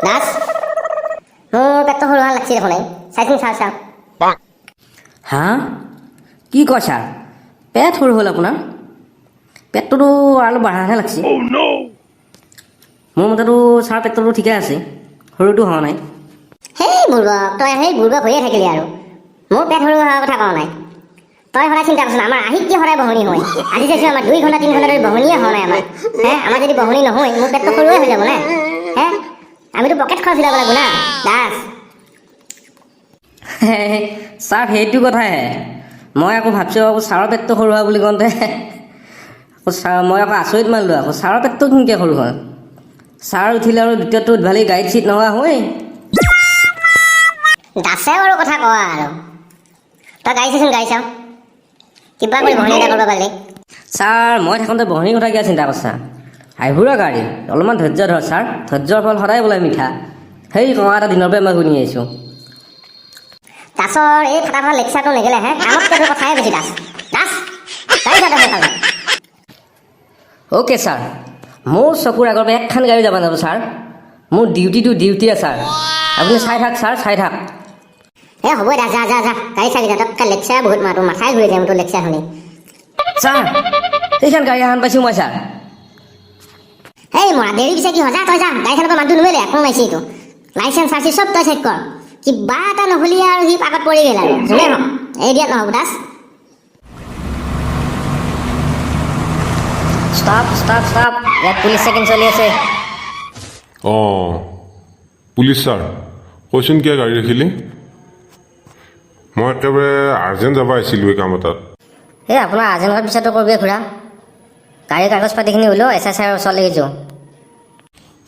দাস, মোৰ পেটটো সৰু হোৱা লাগছি দেখোন। এই চাইচোন, চাওঁ চাওঁ। হা, কি কয় ছাৰ? পেট সৰু হ'ল আপোনাৰ? পেটটোতো আৰু অলপ বঢ়াহে লাগছে। মোৰ মতেতো ছাৰ, পেটটোতো ঠিকে আছে, সৰুটো হোৱা নাই। সেই বুৰ্বক, তই সেই বুৰ্বক হৈয়ে থাকিলি আৰু। মোৰ পেট সৰু হোৱাৰ কথা কোৱা নাই। তই সদায় চিন্তা কৰচোন, আমাৰ আহি কি সদায় বহনি হয়। আজি চাইছোঁ, আমাৰ 2 ঘণ্টা 3 ঘণ্টা ধৰি বহনিয়ে হোৱা নাই আমাৰ। হে, আমাৰ যদি বহনি নহয়, মোৰ পেটটো সৰুৱে হৈ যাব নে? হে, আমিতো পকেট খৰচ উলিয়াব লাগিব না, দাস। ছাৰ, সেইটো কথাহে। মই আকৌ ভাবছোঁ, আকৌ ছাৰৰ পেটটো সৰু হোৱা বুলি কওঁতে আকৌ ছাৰ, মই আকৌ আচৰিত মানিলোঁ আকৌ, ছাৰৰ পেটটো কেনেকৈ সৰু হয়? ছাৰ উঠিলে আৰু দ্বিতীয়টো উদ্ভালি গাড়ীত চিট নোহোৱা হয়। দাসে আৰু কথা কোৱা আৰু। তই গাড়ী চাচোন, গাড়ী চাওঁ। কিবা কৰি বহনি এটা কৰিব পাৰিলি। ছাৰ, মই থাকোঁতে বহনিৰ কথা কিয় চিন্তা কৰছা? আহিবুৰা গাড়ী, অলপমান ধৈৰ্য ধৰ ছাৰ। ধৈৰ্যৰ ফল সদায় বোলে মিঠা। সেই কঙা এটা দিনৰ পৰাই মই শুনি আহিছোঁ। দাসৰ এই ফাটা ফাটা লেকচাৰটো নেগেলে হে, কামতকৈ তোৰ কথাহে বেছি। দাস, দাস, গাড়ী চা তই সোনকালে। অ'কে ছাৰ, মোৰ চকুৰ আগৰ পৰা একখান গাড়ী যাব নাযাব ছাৰ। মোৰ ডিউটিটো ডিউটিয়ে ছাৰ। আপুনি চাই থাক ছাৰ, চাই থাক। এ হ'ব দা, যা যা যা, গাড়ী চাবি যা। তোক লেকচাৰ বহুত মাৰ, তোৰ মাথাই ঘূৰি যায় তোৰ লেকচাৰ শুনি। ছাৰ, সেইখন গাড়ী এখন পাইছোঁ মই ছাৰ। এই মৰা, দেৰি পিছে কি হয়? যা তই যা। গাড়ীখনৰ পৰা মানুহটো নুমেলে কোন আহিছে এইটো। লাইচেঞ্চ চাৰ্চি চব তই চেক কৰ। কিবা এটা নহ'লি আৰু সি পাকত পৰি গ'ল আৰু যোনে হওক, এই দিয়াত নহ'ব দাস। ষ্টপ, ষ্টপ, ষ্টপ, ইয়াত পুলিচ চেকিং চলি আছে। অঁ, পুলিচ ছাৰ, কৈচোন, কিয় গাড়ী ৰাখিলি? মই একেবাৰে আৰ্জেণ্ট যাব আহিছিলোঁ এই কাম এটাত। এই আপোনাৰ আৰ্জেণ্টৰ পিছতো কৰিবি খুৰা। গাড়ীৰ কাগজ পাতিখিনি উলিয়াও, এছ I ছাৰৰ ওচৰলৈ যাওঁ।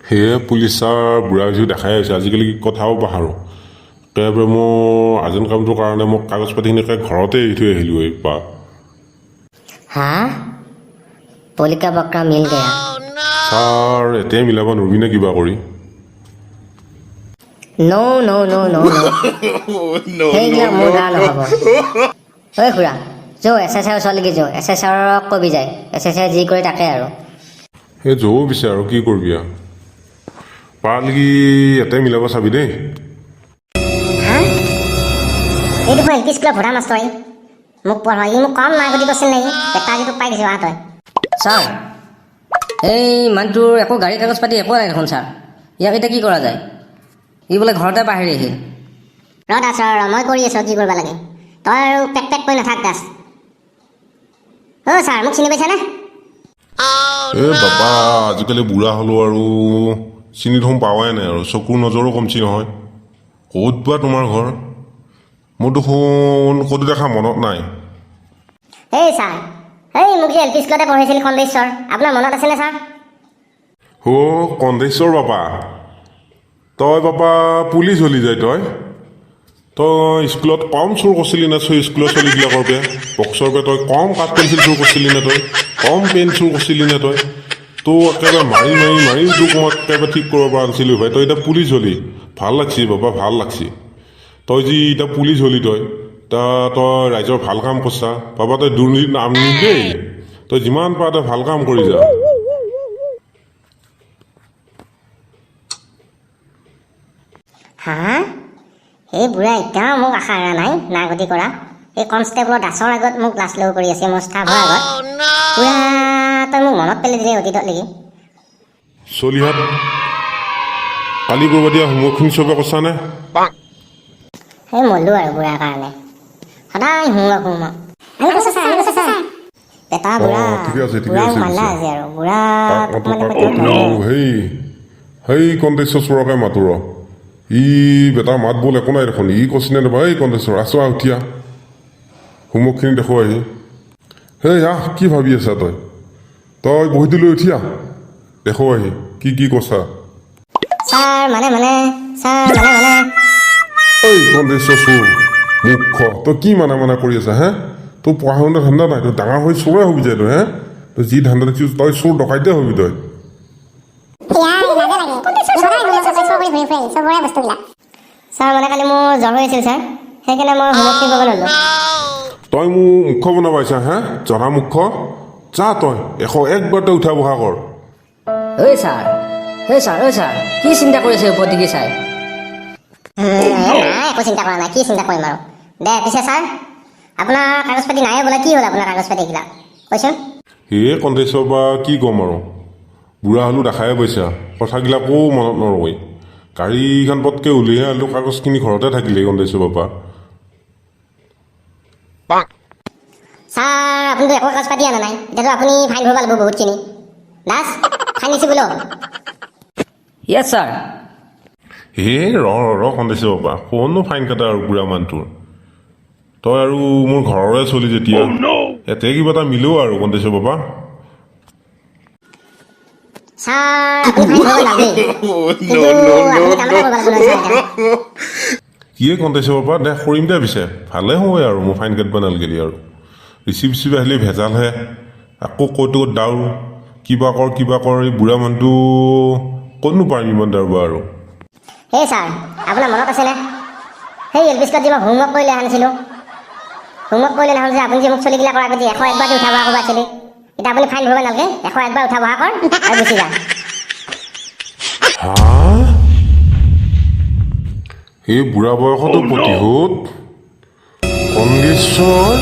সেয়ে পুলিচ ছাৰ, বুঢ়া হৈছোঁ, দেখাই হৈছে আজিকালি, কথাও পাহৰোঁ। একেবাৰে মোৰ আৰ্জেণ্ট কামটোৰ কাৰণে মই কাগজ পাতিখিনি একে ঘৰতে এৰি থৈ আহিলোঁ এই পা। হা, बलि का बकरा मिल गया। ছাৰ, এতিয়াই মিলাব নোৱাৰিবি নে কিবা কৰি? ন' ন' ন' ন' ন', সেইবিলাক মোৰ দ্বাৰা নহ'ব। ঐ খুৰা, যৌ এছ I ছাৰৰ ওচৰলৈকে যৌ। এছ I ছাৰক কবি যায়, এছ I ছাৰে যি কৰে তাকে আৰু। সেই যৌ পিছে, আৰু কি কৰিবি আৰু? পাৰালেকি ইয়াতে মিলাব চাবি দেই। হা, এই দেখোন এল পি স্কুলৰ ভোটা মাষ্টৰ। ই মোক পঢ়াই, ই মোক কম নাগতি কৰিছিল নেকি? এটা আজি তোক পাই গৈছোঁ, আহ তই। ছাৰ, এই মানুহটোৰ একো গাড়ী কাগজ পাতি একো নাই দেখোন ছাৰ। ইয়াক এতিয়া কি কৰা যায়? ই বোলে ঘৰতে পাহৰি আহিল। ৰ দাস, ৰ ৰ, মই কৰি আছোঁ কি কৰিব লাগে। তই আৰু পেক পেক কৰি নাথাক দাস। অ' ছাৰ, মোক চিনি পাইছানে? এ বাবা, আজিকালি বুঢ়া হ'লো আৰু, চিনি দেখোন পাৱাই নাই আৰু, চকুৰ নজৰো কমছি নহয়। ক'ত বা তোমাৰ ঘৰ? মোৰ দেখোন ক'তো দেখা মনত নাই। এই ছাৰ, এই মোক যে এল পি স্কুলতে পঢ়াইছিল খন্দেশ্বৰ, আপোনাৰ মনত আছেনে ছাৰ? অ' কন্ধেশ্বৰ বাবা, তই বাবা পুলিচ হলি যায় তই? তই স্কুলত কম চুৰ কৰিছিলি নে? স্কুলৰ ছোৱালীবিলাকৰ পৰা বক্সৰ পৰা তই কম কাঠ পেঞ্চিল চুৰ কৰিছিলি নে? তই কম পেন চুৰ কৰিছিলি নে? তই তোক একেবাৰে মাৰি মাৰি মাৰি তোক মই একেবাৰে ঠিক কৰিব পৰা নাছিলোঁ ভাই। তই এতিয়া পুলিচ হলি, ভাল লাগছি বাবা, ভাল লাগছি। তই যি এতিয়া পুলিচ হলি, তই তা তই ৰাইজৰ ভাল কাম কৰছা বাবা। তই দুৰ্নীতিত নাম নিদেই। তই যিমান পাৰ তই ভাল কাম কৰি যা। হা, এই বুঢ়া এতিয়াও মোক আশা এৰা নাই নাগতি কৰা। এই কনষ্টেবলৰ দাসৰ আগত মোক লাজ লগ কৰি আছে, মোৰ ষ্টাফৰ আগত। বুঢ়া, তই মোক মনত পেলাই দিলি অতীতত নেকি। চলিহাত, কালি কৰিব দিয়া হোমৱৰ্কখিনি চবে কৰছানে? সেই মলো আৰু বুঢ়াৰ কাৰণে সদায় হোমৱৰ্ক হোমৱৰ্ক। আমি কৈছো ছাৰ, আমি কৈছো ছাৰ। পেটা বুঢ়া। ঠিকে আছে, ঠিকে বুঢ়াই আছে, মাৰলা পিছে। আজি আৰু বুঢ়া। কাক মাতো, মানে কাক মই মাতো? সেই সেই কন্দেশ্বৰ চোৰকে মাতো ৰ। ই বেটা মাত বোল একো নাই দেখোন। ই কৈছে নে? এই কন্দেশ্বৰ, আছো, আহ, উঠি আহ, হোমৱৰ্কখিনি দেখো আহি। হেই আহ, কি ভাবি আছা তই? তই বহীটো লৈ উঠি আহ, দেখো আহি কি কি কৈছা। ছাৰ, মানে মানে ছাৰ, মানে মানে ঐ কন্দেশ্বৰ চোৰ মুখ্য, তই কি মানে মানে কৰি আছা হে? তোৰ পঢ়া শুনা ধান্দা নাই। তই ডাঙৰ হৈ চোৰে হবি যায় তই হে? তই যি ধান্দা দেখিছ, তই চোৰ ডকাইতে হবি তই। ছাৰ, মানে কালি মোৰ জ্বৰ হৈ আছিল ছাৰ, সেইকাৰণে মই হোমৱৰ্কখিনি কৰিব নোৱাৰিলোঁ। তই মোৰ মুখ্য বনাব আহিছা হে? জনা মুখ্য, যা তই 101 বাৰ তই উঠা বহা কৰ। ঐ ছাৰ। ঐ ছাৰ, ঐ ছাৰ, কি চিন্তা কৰি আছে ওপৰত দিগি চাই? নাই, একো চিন্তা কৰা নাই। কি চিন্তা কৰিম আৰু? দে পিছে ছাৰ, আপোনাৰ কাগজ পাতি নাই বোলে। কি হ'ল আপোনাৰ কাগজ পাতিবিলাক কৈছোন? সেয়ে কণ্টেশ্বৰ বা, কি ক'ম আৰু, বুঢ়া হ'লো দেখাই পাইছা, কথাবিলাকো মনত নৰয়। গাড়ীখন পটকৈ উলিয়াই আনিলোঁ, কাগজখিনি ঘৰতে থাকিলে কণ্টেশ্বৰ বাবা। ছাৰ, আপুনিতো একো কাগজ পাতি অনা নাই। এতিয়াতো আপুনি ফাইন ভৰিব লাগিব বহুতখিনি। দাস, ফাইন দিছে বোলো। য়েছ ছাৰ। হে, ৰ ৰ কণ্টেশ্বৰ বাবা, কোননো ফাইন কাটা আৰু বুঢ়া মানুহটোৰ। তই আৰু মোৰ ঘৰৰে চলি যেতিয়া, ইয়াতে কিবা এটা মিলো আৰু কণ্টেশ্বৰ বাবা। ছাৰ, আপুনি ফাইন ভৰিব নালাগে, কিন্তু আপুনি কাম এটা কৰিব লাগিব নহয় ছাৰ এতিয়া। কিয়ে কণ্টেশ্বৰ বাবা? দে কৰিম দে পিছে, ভালে হয় আৰু মোৰ ফাইন কাটিব নালাগে আৰু। ৰিচিভ চিচিভ আহিলে ভেজালহে, আকৌ ক'ত ক'ত দাউৰ, কিবা কৰ কিবা কৰ। এই বুঢ়া মানুহটো ক'তনো পাৰিম ইমান দাউৰব আৰু? সেই ছাৰ, আপোনাৰ মনত আছেনে সেই এল পি স্কুলত যে মই হোমৱৰ্ক কৰি লৈ আনিছিলোঁ? হোমৱৰ্ক কৰি লৈ নাহোঁ যে আপুনি যে মোক চলিগিলা কৰাৰ আগত যে 101 বাৰ যে উঠা বহা কৰিব আছিলে? এতিয়া আপুনি ফাইন ভৰিব নালাগে, 101 বাৰ উঠা বহা কৰ আৰু গুচি যা। হা, এই বুঢ়া বয়সতো প্ৰতিশোধ কংগ্ৰেছৰ!